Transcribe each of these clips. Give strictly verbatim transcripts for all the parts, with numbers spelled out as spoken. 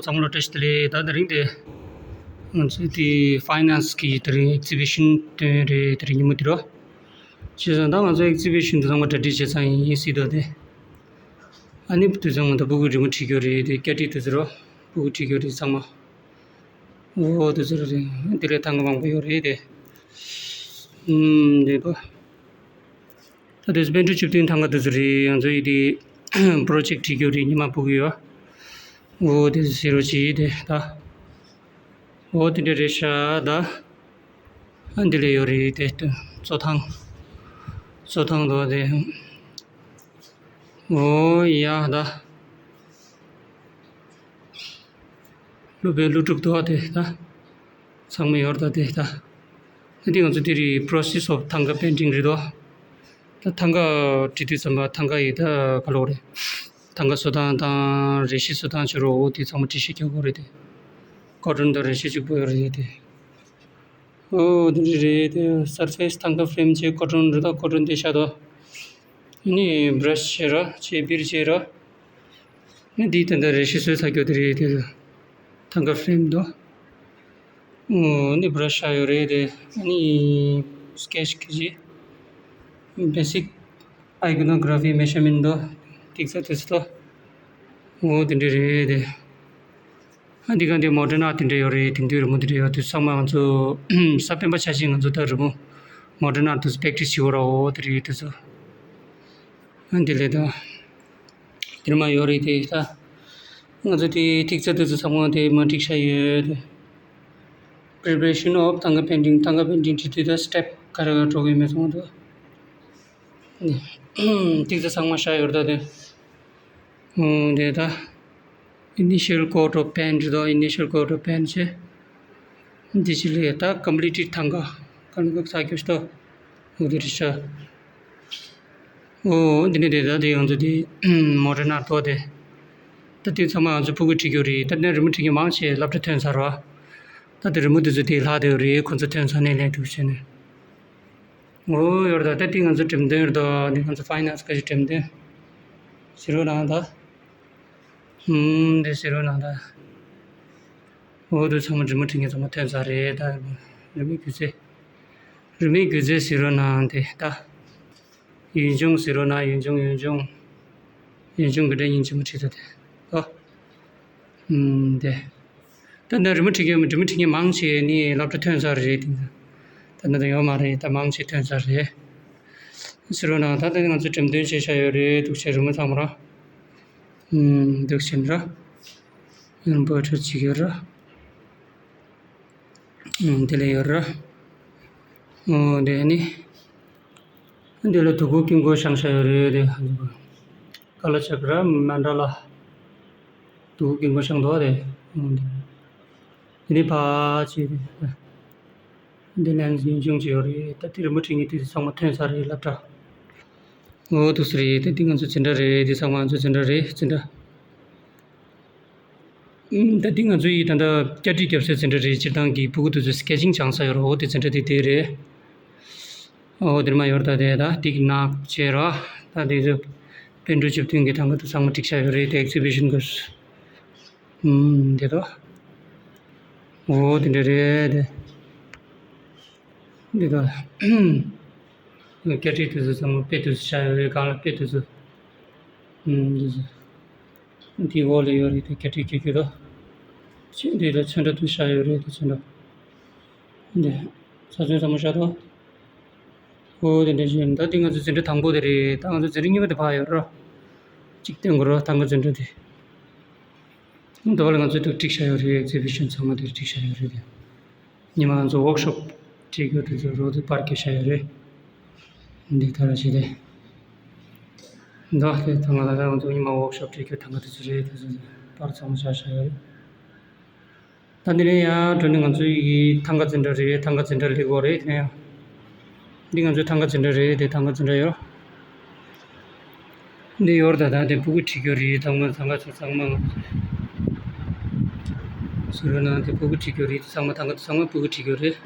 ཚང་མ་ལ་བཀྲ་ཤིས་བདེ་ལེགས། ད་དེ་རིང་དེ་ང་ཚོའི་དེ་ཕའི་ནན་སི་གི་དེ་རིང་ཨེག་ཛི་བི་ཤན་སྟོན་རེད། དེ་རིང་ཉིན་མོ་དེ་རོ། བྱས་ཙང་ད་ང་ཚོ་ཨེག་ཛི་བི་ཤན་དེ་ཚང་མ་གྲ་སྒྲིག་བྱས་ཚར་ཡིན་སྲིད་དོ་དེ། ཨ་ནི་དེ་ཚང་མ་ད་སྤུ་གུ་རི་མོ་བྲིས་རྒྱུ་རེད། དེ་སྐད་བྲིས་དེ་ཚོ་རོ། སྤུ་གུ་བྲིས་རྒྱུ་རེད་ཚང་མ། འོ་དེ་ཚོ་རེད། དེ་ལས་ཐང་ག་མང་པོ་ཡོད་རེད་དེ། ཨུམ་དེ་པ། ད་དེ་ཚོ་པཎ་གྲུབ་བཅུ་བདུན་ཐང་ག་དེ་ཚོ་རེད། ང་ཚོ་ཡི་དེ་པྲོ་ཇེཀ་བྲིས་རྒྱུ་རེད། ཉི་མ་སྤུ་གུ་ཡོད། འོ་དེ་ཚོ་ཟེར་རོ་ཅི་དེ་ད། འོ་དེ་འདྲ་རེད་ཤག་ད། ཨ་འདི་ལས་ཡོད་རེད་དེ་གཙོ་ཐང་། གཙོ་ཐང་དོ་དེ། འོ་ཡ་ད། སློབ་དཔོན་ཀླུ་སྒྲུབ་དོ་དེ་ད། ཚང་མ་ཡོད་ད་དེ་ད། ད་དེ་ང་ཚོ་དེ་རེད། པྲོ་སེ་སི་ཨོཕ་ཐང་ག་པེན་ཊིང་རེད་དོ། ད་ཐང་ག་བྲིས་དུས་ཙམ་པ་ཐང་ག་ཡི་ད་ག་ལོག་རེད། ཐང་ག་བཟོ་སྟངས་དང་རས་གཞི་བཟོ་སྟངས་བྱེད་རོགས་འོ་དེ་ཚང་མ་བྲིས་ཤིག་རྒྱག་དགོས་རེད་དེ། ཀོ་ཊོན་དང་རས་གཞི་གཅིག་པོ་ཡོད་རེད་དེ། འོ་དེ་འདྲ་རེད་དེ། སར་ཕེ་སི་ཐང་ག་ཕེ་རེམ་བྱས་ཀོ་ཊོན་རེད་ད། ཀོ་ཊོན་དེ་ཤ་དོ། ནི་བྷ་ར་ཤི་བྱས་ར་བྱས་པིར་བྱས་ར། ནི་འདི་ད་ལྟ་རས་གཞི་བཟོས་ཚར་རྒྱུ་དེ་རེད་དེ། ཐང་ག་ཕེ་རེམ་དོ། ཨོ་ནི་བྷ་ར་ཤི་ཡོད་རེད་དེ། ཨ་ནི་སི་ཀེ་ཆི་གི་ཇི། བེ་སིག་ཨའི་ཀོ་ནོ་གྷ་ར་ཕི་མེ་ཤར་མེན་ཊི་དོ། ཏིག་ཙ་ཏིག་ཙ་དོ། ཨོ་དེ་འདྲ་རེད་དེ། ཨ་འདི་ག་འདི་མོ་ཌན་ཨར་ཊི་དེ་འདྲ་ཡོད་རེད། དེང་དུས་རི་མོ་དེ་འདྲ་ཡོད་དུས་ཚང་མ་ང་ཚོ་ས་སྤེན་པ་ཆ་ཤས་ང་ཚོ་ད་རི་མོ་མོ་ཌན་ཨར་ཊི་དེ་ཚོ་པེག་ཊི་སི་བྱེད་དགོས་ར། འོ་དེ་རེད་དེ་ཚོ། ཨ་འདི་ལས་ད། དེར་མ་ཡོད་རེད་དེ་ད། ང་ཚོ་དེ་ཐིག་ཚད་དེ་ཚོ་ཚང་མ་དེ་མ་འགྲིག་ཤག་ཡོད་དེ། Preparation of Thangka painting། ཐང་ག་པེན་ཊིང་བྲིས་དུས་ད་སི་ཊེབ་ག་རེ་ག་རེ་འགྲོ་གི་མེད་སོང་ད། ཐིག་ཚད་ཚང་མ་བཞག་ཡོད་ད་དེ། ཨོ་དེ་ད། Initial coat of paint དོ། Initial coat of paint བྱས། འདི་ཕྱི་ལས་ད་completed ཐང་ག་གང་ག་ས་སྐྱོ་ཤི་ཏོ། འོ་དེ་རེད་ཤག་ཨོ་འདི་ནས་དེ་ད་དེ་ཡོང་ཚོ་དེ་མོ་ཊ་ནང་ཐོག་དེ། ད་དེ་ཚང་མ་ང་ཚོ་ཕྲུ་གུ་ཁྲིད་རྒྱུ་རེད། ད་དེ་རི་མོ་ཁྲིད་མཁན་མང་ཆེ་སློབ་གྲྭ་ཐོན་ཚར་བ། ད་དེ་རི་མོ་དེ་ཚོ་དེ་ལྷག་དེ་རེད། ཁོ་ཚོ་ཐོན་ཚར་ནས་ལས་འགྲུབ་བྱས་ནས། ཨོ་ཡོད་ད། ད་དེ་ང་ཚོ་འགྲེམས་སྟོན་ཡོད་ད། དེ་ང་ཚོ་ཕའི་ནན་སི་ག་ཞིག་འགྲེམས་སྟོན་ཟེར་རོ་ནང་ད། ཨུམ་དེ་ཟེར་རོ་ནང་ད། འོ་དེ་ཚང་མ་རི་མོ་ཁྲིད་མཁན་ཚང་མ་ཐོན་ཚར་རེད་ད། རི་མོའི་སྒྱུ་རྩལ། རི་མོའི་སྒྱུ་རྩལ་ཟེར་རོ་ནང་དེ་ད། ཡུན་ཆུང་ཟེར་རོ་ན། ཡུན་ཆུང་ཡུན་ཆུང་། ཡུན་ཆུང་གི་སྒྲ་སྙན་ཆེན་པོ་ཁྲིད་ད་དེ། ཨོ། ཨུམ་དེ། ད་ནི་རི་མོ་ཁྲིད་མཁན་རི་མོ་ཁྲིད་མཁན་མང་ཆེ་ནི་སློབ་གྲྭ་ཐོན་ཚར་རེད་དེ། ད་ནི་ད་ཡོད་མ་རེད། ད་མང་ཆེ་ཐོན་ཚར་རེད། ཟེར་རོ་ན་ད་ད་ནི་ང་ཚོ་འགྲེམས་སྟོན་བྱས་བཞག་ཡོད་རེད། འདུག་བྱས་རི་མོ་ཚང་མ་ར། ཨུམ་འདུག་བྱས་ནི་ར། ཡང་པོ་ཁྲིད་ཅིག་ཡོད་ར། ཨུམ་དེ་ལས་ཡོད་ར། ཨོ་དེ་ནི། འདི་ལ་དུ་ཀུ་ཀིང་ཀོ་ཤང་ཤ་ཡོད་རེད་དེ། ཀ་ལ་ཅག་ར་མན་ཌ་ལ། དུ་ཀུ་ཀིང་ཀོ་ཤང་དོ་རེད། འདི་ནི་ཕ་ཆེ་རེད། འདི་ལན་ཡུན་ཆུང་ཅིག་ཡོད་རེད། ད་དེ་རི་མོ་ཁྲིད་མཁན་དེ་ཚང་མ་ཐོན་ཚར་རེད་སློབ་གྲྭ། འོ་འདུག་སེ་རེད། ད་འདི་ང་ཚོ་འཛིན་གྲྭ་རེད། འདི་ཚང་མ་ང་ཚོ་འཛིན་གྲྭ་རེད། འཛིན་གྲྭ། ཨུམ། ད་འདི་ང་ཚོ་ཡི་ད་ལྟ་བསྐྱར་སྒྲིག་རྒྱབ་སའི་འཛིན་གྲྭ་རེད། སྤྱིར་བཏང་གི་ཕྲུ་གུ་དེ་ཚོས་སི་ཀེ་ཅིང་སྦྱངས་ས་ཡོད་རེད། འོ་དེ་འཛིན་གྲྭ་དེ་དེ་རེད། འོ་དེར་མ་ཡོད་ད་དེ་ད་འདི་གི་ནག་བྱས་ར། ད་དེ་ཚོ་པཎ་གྲུབ་བཅུ་བདུན་གྱི་ཐང་ག་དེ་ཚང་མ་བསྒྲིགས་བཞག་ཡོད་རེད། དེ་ཨེག་ཛི་བི་ཤན་གི། ཨུམ་དེ་ད། འོ་དེ་འདྲ་རེད་དེ། འདི་དང་། སྐད་བྲིས་དེ་ཚོ་ཚང་མ་དཔེ་དེ་ཚོ་བཞག་ཡོད་རེད། སྒང་ལ་དཔེ་དེ་ཚོ། ཨུམ། འདི་ཚོ། འདི་འོག་ལ་ཡོད་རེད་དེ། སྐད་བྲིས་ཁྱེར་ཁྱེར་དོ། ཕྱིན་འདི་ལ་ཚོན་ཁྲ་དེ་བཞག་ཡོད་རེད་དེ། ཚོན་ཁྲ། འདི། ས་ཚོན་ཚང་མ་བཞག་དོ། འོ་དེ་འདྲ་ཞིག་ད་འདི་ང་ཚོ་འཛིན་གྲྭ་དང་པོ་དེ་རེད། ད་ང་ཚོ་འཛིན་གྲྭ་གཉིས་པ་དེ་ཕར་ཡོད་རོ། གཅིག་སྟོན་དགོས་རོ། ཐང་ག་འཛིན་གྲྭ་དེ། འདི་བ་ལ་ང་ཚོས་འདུག་བསྒྲིགས་བཞག་ཡོད་རེད། ཨེག་ཛི་བི་ཤན་ཚང་མ་འདིར་བསྒྲིགས་བཞག་ཡོད་རེད་དེ། ཉི་མ་ང་ཚོ་ཝོག་ཤོབ་བྱེད་རྒྱུ་དེ་ཚོ་རོ་དེ་པར་བཀོད་བཞག་ཡོད་རེད། འདི་ལྟར་བྱས་ཏེ། འདི་དེ་ཐང་ག་ལ་ད་ང་ཚོ་ཉི་མ་ཝོག་ཤོབ་བྱེད་རྒྱུ་ཐང་ག་དེ་ཚོ་རེད། དེ་ཚོ་པར་ཚང་མ་བཞག་བཞག་ཡོད་རེད། ད་འདི་ནས་ཡང་འགྲོ་ནི་ང་ཚོའི་ཐང་ག་འཛིན་གྲྭ་རེད། ཐང་ག་འཛིན་གྲྭ་སླེབས་ཡོད་རེད། དེ་ནས་ཡང་། འདི་ང་ཚོའི་ཐང་ག་འཛིན་གྲྭ་རེད། དེ་ཐང་ག་འཛིན་གྲྭ་ཡོད། འདི་ཡོད་རེད། ད་ད་དེ་ཕྲུ་གུ་ཁྲིད་རྒྱུ་རེད། ཚང་མ་ཚང་ག་ཚང་མ་ང་ཚོ་ཟེར་བ་ན་དེ་ཕྲུ་གུ་ཁྲིད་རྒྱུ་རེད། ཚང་མ་ཐང་ག་ཚང་མ་ཕྲུ་གུ་ཁྲིད་རྒྱུ་རེད།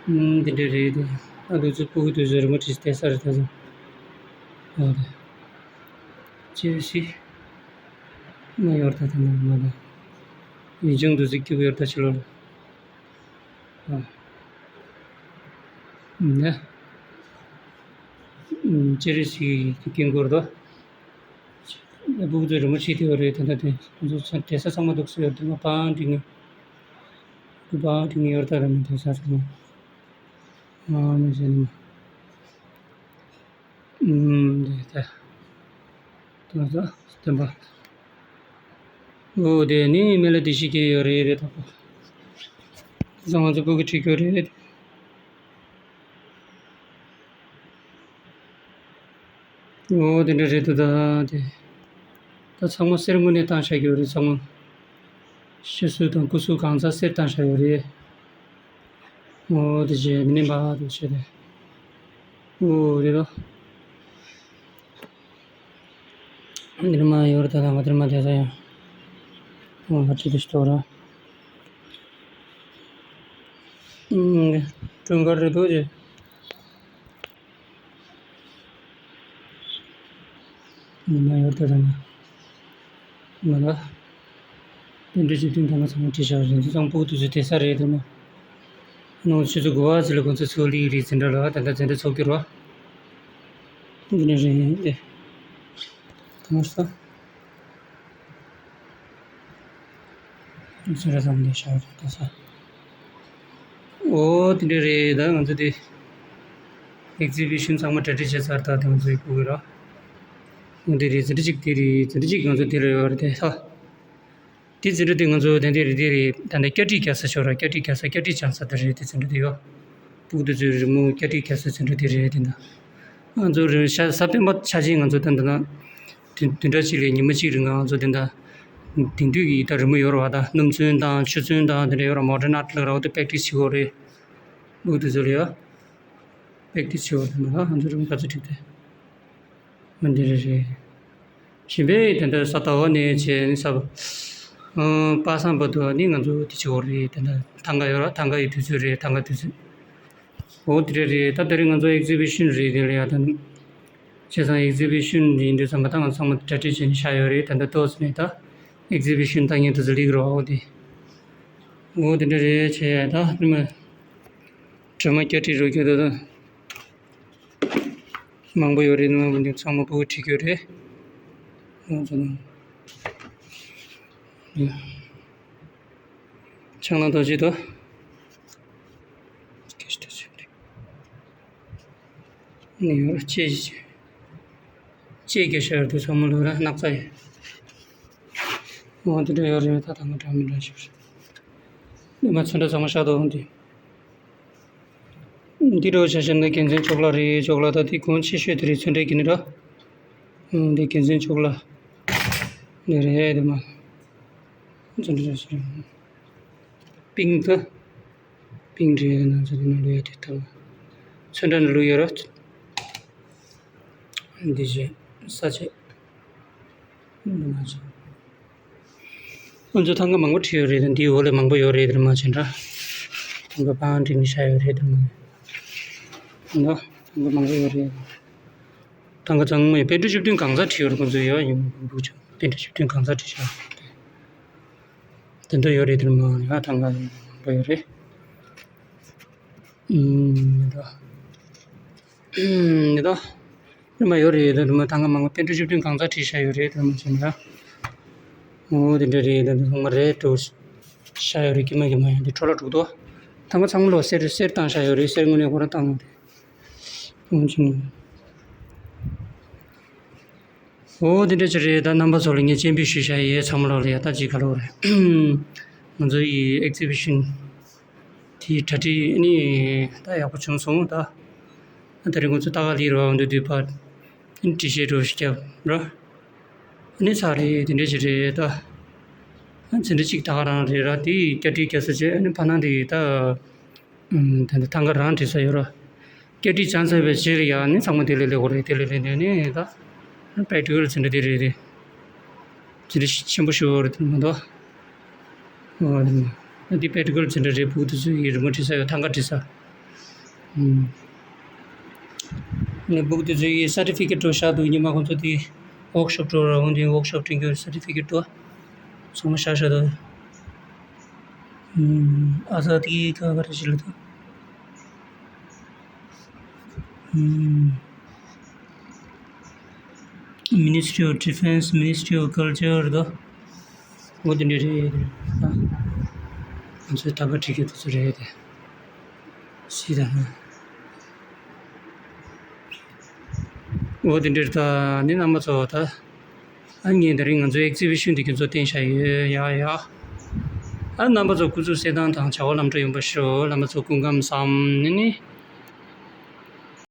ཨུམ། འདི་འདྲ་རེད་དེ། ཨ་འདི་ཚོ་ཕྲུ་གུ་དེ་ཚོ་རི་མོ་བྲིས་བསྡད་ས་རེད་ད་ཚོ། ཨོ་དེ། ཅི་ཞིག་མ་ཡོར་ད་ད་ན་མ་ད། ཡིན་ཅང་དུ་ཟིག་སྐྱིད་པོ་ཡོར་ད་ཕྱི་ལོགས་ལ། ཨ། ནས། ཅེ་རི་སི་གི་སྐྱིན་སྐོར་དོ། སྦུག་ཚོ་རི་མོ་བྲིས་ཏེ་ཡོད་རེད། ད་ལྟ་དེ་ང་ཚོ་ཚ་དེ་ས་ཚང་མ་འདུག་སེ་ཡོད་དེ་ང་པང་འགྲིག་ནི། པང་འགྲིག་ནི་ཡོད་ད་ར་མི་དེ་ས་ཚང་མ། ཨ་མི་ཟེར་ནི། ཨུམ་དེ་དེ། དེ་ང་ཚོ་བསྟན་པ། འོ་དེ་ནི་མེ་ལ་དེ་ཤི་ཀེ་ཡོད་རེད་རེད་ད་པོ། ཚང་ང་ཚོ་སྦུག་གི་བྲིས་ཀྱི་ཡོད་རེད། འོ་དེ་འདྲ་རེད་འདུག་ད་དེ། ད་ཚང་མ་གསེར་དངོས་གནས་བཏང་བཞག་ཡོད་རེད་ཚང་མ། ཤི་གསོས་དང་སྐུ་གསོས་གང་ཚང་གསེར་བཏང་བཞག་ཡོད་རེད། འོ་དེ་བྱས་མི་ནེམ་པ་དེ་བྱས་ཏེ། འོ་རེད་དོ། འདིར་མ་ཡོད་རེད་ད་ང་འདིར་མ་བསྡད་ས་ཡང་། འོ་ཧ་ཅི་དེ་ཤི་ཏོ་ར། ཀྲུང་དཀར་རེད་འདུག་ཅེ། ཉི་མ་ཡོད་དེ་རེད་ན། ང་ལ། དེ་འདྲ་ཞིག་དུས་ད་ང་ཚང་མ་བྲིས་བཞག་རེད་འདི་ཚང་སྤུ་གུ་དུས་ཚོད་དེ་ས་རེད་དེ་ན། ནང་ཆུ་ཚོད་དགུ་པ་ཚོད་ལ་ཁོང་ཚོ་ཚོགས་ལི་རེད་འཛིན་གྲྭ་ལ་ད་ལྟ་འཛིན་གྲྭ་ཚོགས་ཀྱི་རོ། འདི་ནས་རེད་དེ། ད་མ་ས། ཚོད་ར་ཚང་མ་ལས་ཤར་ད་ས། འོ་དེ་འདྲ་རེད་ད་ང་ཚོ་དེ། ཨེག་ཛི་བི་ཤན་ཚང་མ་གྲ་སྒྲིག་བྱས་ཚར་ད་དེ་ང་ཚོའི་སྤུ་གུ་ར། འོ་དེ་རེད་འཛིན་གྲྭ་གཅིག་དེ་རེད་འཛིན་གྲྭ་གཅིག་ང་ཚོ་དེ་ལ་ཡོད་རེད་དེ་ས། དེ་འཛིན་གྲྭ་དེ་ང་ཚོ་དེ་འདྲ་རེད་དེ་རེད་ད་ནི་སྐྱ་ཁྲིད་རྒྱག་ས་ཤོར་ར་སྐྱ་ཁྲིད་རྒྱག་ས་སྐྱ་ཁྲིད་སྦྱང་ས་དེ་རེད་དེ་འཛིན་གྲྭ་དེ་ཡོད། སྤུ་གུ་དེ་ཚོའི་རི་མོ་སྐྱ་ཁྲིད་རྒྱག་ས་འཛིན་གྲྭ་དེ་རེད་དེ་འདྲ། ང་ཚོ་རི་ཤ་ས་སྤེན་པ་ཆ་ཆེན་ང་ཚོ་དེ་འདྲ་ན། དེ་བདུན་ཕྲག་གཅིག་ལས་ཉི་མ་གཅིག་རིང་ང་ཚོ་དེ་འདྲ། དེང་དུས་ཀྱི་ད་རི་མོ་ཡོད་ར་བ་ད་སྣུམ་ཚོན་དང་ཆུ་ཚོན་དང་དེ་འདྲ་ཡོད་ར་མོ་ཌརན་ཨར་ཊི་ལ་ར་བ་དེ་པེག་ཊི་སི་བྱེད་དགོས་རེད། སྤུ་གུ་དེ་ཚོ་ལ་ཡ། པེག་ཊི་སི་བྱེད་དགོས་དེ་འདྲ་ང་ཚོ་རི་མོ་ག་ཚོད་བྲིས་ཏེ། འོ་འདི་རེད་རེད། གཞན་པའི་དེ་འདྲ་ས་ཟླ་བ་ནས་བྱས་ནས་ས། ཨ། པ་སངས་བར་དུ་ནི་ང་ཚོ་དེ་བྱེད་དགོས་རེད་དེ་འདྲ་ཐང་ག་ཡོད་ར་ཐང་ག་ཡི་དུས་ཚོད་རེད་ཐང་ག་དུས་ཚོད། འོ་དེ་འདྲ་རེད་ད་དེ་རིང་ང་ཚོ་ཨེག་ཛི་བི་ཤན་རེད་དེ་ལ་ཡ་ད་ནི། བྱས་ཙང་ཨེག་ཛི་བི་ཤན་ཡིན་དུས་ཙམ་པ་ད་ང་ཚང་མ་གྲ་སྒྲིག་བྱས་ནས་བཞག་ཡོད་རེད་ད་འདྲ་ཏོག་ཙམ་ནས་ད། ཨེག་ཛི་བི་ཤན་ལྟ་མཁན་དེ་ཚོ་སླེབས་རོགས་འོ་དེ། འོ་དེ་འདྲ་རེད་བྱས་ད་ནི་མ། སྒྲོལ་མ་སྐྱ་ཁྲིད་རོགས་ཁྱོད་ད་ད། མང་པོ་ཡོད་རེད་ནོ་འདི་ཚང་མ་སྤུ་གུ་ཁྲིད་ཀྱི་ཡོད་རེད། ང་ཚོ་ནང་། ཆང་ལང་དོ་ཅི་དོ། སྐད་ཆ་དོ་ཅི་རེད། ནི་ཡོད་ར་ཅེ་ཅེ། ཅེ་སྐད་ཆ་ཡོད་དོ་ཚང་མ་ལོ་ར་སྣག་ཚ་ཡོད། འོ་དེ་འདྲ་ཡོད་རེད་ད་ད་ང་འདྲ་མི་འདྲ་ཞིག་རེད། ནི་མ་ཚོན་ཁྲ་ཚང་མ་ཤ་དོ་འོང་དེ། འདི་རུ་ཆ་བཞག་ན་རྒྱལ་མཚན་ཅོག་ལ་རེད་ཅོག་ལ་ད་དེ་གོང་ཆེ་ཤོས་དེ་རེད་ཚོན་ཁྲ་གི་ནི་ར། འདི་རྒྱལ་མཚན་ཅོག་ལ། འདི་རེད་དེ་མ། ཚོན་ཁྲ་ཆ་བཞག་ན། པིང་ཏི། པིང་རེད་ན་ཚོ་དེ་ནང་ལུ་ཡ་དེ་ཐང་། ཚོན་ཁྲ་ནང་ལུ་ཡོད་ར། འདི་བྱས་ས་བྱས། འདི་མ་བྱས། ང་ཚོ་ཐང་ག་མང་པོ་བྲིས་ཡོད་རེད་འདིའི་འོག་ལས་མང་པོ་ཡོད་རེད་དེ་མ་བྱས་འདྲ། ཐང་ག་པང་བྲིས་ནས་བཞག་ཡོད་རེད་དེ་མ། འདི་ཐང་ག་མང་པོ་ཡོད་རེད། ཐང་ག་ཚང་མས་པཎ་གྲུབ་བཅུ་བདུན་གང་ཚ་བྲིས་ཡོད་རེད་ཁོང་ཚོས་ཡོད་ཡིན་འདུག་ཅིང་པཎ་གྲུབ་བཅུ་བདུན་གང་ཚ་བྲིས་བཞག་དེ་འདྲ་ཡོད་རེད་དེ་མ་ཡ་ཐང་ག་མང་པོ་ཡོད་རེད། ཨུམ་འདི་འདྲ། ཨུམ་འདི་འདྲ། རིམ་པ་ཡོད་རེད་ཡོད་རེད་རིམ་པ་ཐང་ག་མང་པོ་པཎ་གྲུབ་བཅུ་བདུན་གང་ཚ་བྲིས་བཞག་ཡོད་རེད་དེ་མ་བྱས་ན། འོ་དེ་འདྲ་རེད་དེ་འདྲ་ཚང་མ་རེད་འགྲོ། བཞག་ཡོད་རེད་ཀྱི་མ་གི་མ་ཡོད་འདི་འཕྲོ་བརླག་འགྲོ་འདུག་ཐང་ག་ཚང་མ་ལོ་གསེར་གསེར་བཏང་བཞག་ཡོད་རེད་གསེར་དངོས་གནས་ཁོ་རང་བཏང་ཡོད་རེད། འོ་བྱས་ན། འོ་དེ་འདྲ་ཅིག་རེད་ད་རྣམ་པ་ཚོ་ལ་ངས་སྤྱན་འབུལ་ཞུ་བྱ་ཡས་ཚང་མ་ལོག་ལ་ཡ་ད་ཅིག་ག་ལོག་རེད། ང་ཚོ་ཡི་ཨེག་ཛི་བི་ཤན་དེའི་གྲ་སྒྲིག་ནི་ད་ཡག་པོ་བྱུང་སོང་ད། ད་རེས་ང་ཚོ་ད་ག་ལི་ར་འདུག་དུས་པ་འདྲི་བཤད་འགྲོ་ཞིག་རྒྱབ་ར། ནི་ཚ་རེད་དེ་འདྲ་ཅིག་རེད་ད། འཛིན་གྲྭ་གཅིག་ད་ག་རང་རེད་ར་དེ་སྐྱ་སྒྲིག་རྒྱག་ས་བྱས་ནི་ཕ་ནང་དེ་ད། ཨུམ། ད་ལྟ་ཐང་ག་རང་བྲིས་ས་ཡོད་ར། སྐྱ་སྒྲིག་སྦྱངས་ཚར་བའི་རྗེས་ལ་ཡང་ནི་ཚང་མ་དེ་ལས་སླེབས་དགོས་རེད་དེ་ལས་སླེབས་ནས་ནི་ད། པེ་ཊི་ཀལ་འཛིན་གྲྭ་དེ་རེད་དེ། འཛིན་གྲྭ་ཆེན་པོ་ཞིག་ཡོད་རེད་དེ་མ་གཏོགས། འོ་དེ་མ། འདི་པེ་ཊི་ཀལ་འཛིན་གྲྭ་རེད་ཕྲུ་གུ་དེ་ཚོས་ཡི་རི་མོ་བྲིས་ས་ཡོད་ཐང་ག་བྲིས་ས། ཨུམ། ནི་ཕྲུ་གུ་དེ་ཚོས་ཡི་སར་ཊི་ཕི་ཀེཊ་འགྲོ་བཞག་འདུག་ཉི་མ་ཁོང་ཚོ་དེ་ཝོག་ཤོབ་འགྲོ་ར་འོང་དེ་ཝོག་ཤོབ་སྤྲད་རྒྱུ་སར་ཊི་ཕི་ཀེཊ་འགྲོ། ཚང་མ་ཤ་ཤ་དང་། ཨུམ། ཨ་ཙག་དེ་ག་ག་རེ་ཞིག་ལ་ད། ཨུམ། Ministry of Defense, Ministry of Culture དང་། འོ་དེ་འདྲ་རེད། ང་ཚོའི་ད་ག་འགྲིག་གི་དེ་ཚོ་རེད་དེ། ཤི་ད། འོ་དེ་འདྲ་ད་ནི་རྣམ་པ་ཚོ་ད། ཨ་ངས་དེ་རིང་ང་ཚོའི་ཨེག་ཛི་བི་ཤན་འདི་ཁྱོད་ཚོ་བསྟན་བཞག་ཡོད་ཡ་ཡ། ཨ་རྣམ་པ་ཚོ་སྐུ་གཟུགས་གསལ་ཐང་དང་བྱ་བ་ལམ་འགྲོ་ཡོང་བ་ཤོག་རྣམ་པ་ཚོ་སྐུ་ཁམས་བཟང་ནི་ནི།